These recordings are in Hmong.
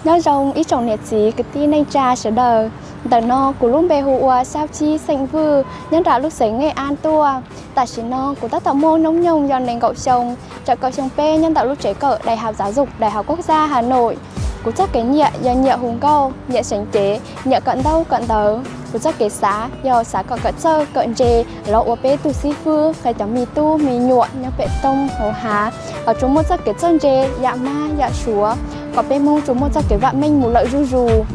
Nyob zoo ib tsoom niam txiv kwv tij neej tsa sawv daws. Ntawm no kuv lub npe hu ua Xab Tsib xeem Vwj, nyob nram lub xeev Nkeej Ab tuaj. Tam sim no kuv tab tom muaj hnub nyoog yog nees nkaum xyoo, tseem kawm xyoo peb nyob ntawm lub tsev kawm Đại học Giáo dục Đại học Quốc gia Hà Nội. Kuv txoj kev nyiam yog nyiam hu nkauj, nyiam seev cev, nyiam kawm ntaub kawm ntawv. Kuv txoj kev xav yog xav kom kawm txawj kawm ntse los ua peb tug xib fwb qhia cov me tub me nyuam nyob pem roob hauv hav, kom tsuas muaj txoj kev txawj ntse, yam mab yam suav, kom peb Hmoob tsuas muaj txoj kev vam meej mus lawm zuj zus.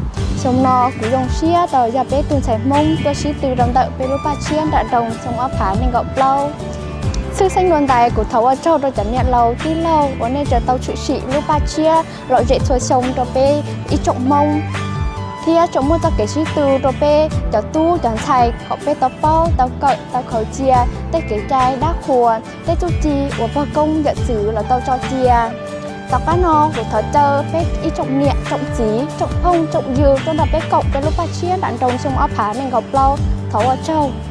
Xyoo no kuv zoo siab tau yog peb tug ntxhais Hmoob tuaj sib tw rau ntawm peb lub paj tshiab nram nroog xyoo ob phav nees nkaum plaub. Tshwj xeeb dua ntais kuv thov ua tsaug rau cov niam laus tij laug uas nej tseem tau tshwm sim lub paj tshiab lom zem txhua xyoo rau peb ib tsoom Hmoob, thiab tseem muaj txoj kev sib tw rau peb cov tub cov ntxhais kom peb tau paub tau kawm tau khaws cia tej kev cai dab qhuas, tej txuj ci uas pog koob yawm txwv los tau tso cia. Tom qab no kuv thov caw peb ib tsoom niam tsoom txiv tsoom phooj tsoom ywg tuaj nrog peb koom peb lub paj tshiab nram nroog xyoo ob phav nees nkaum plaub. Thov ua tsaug.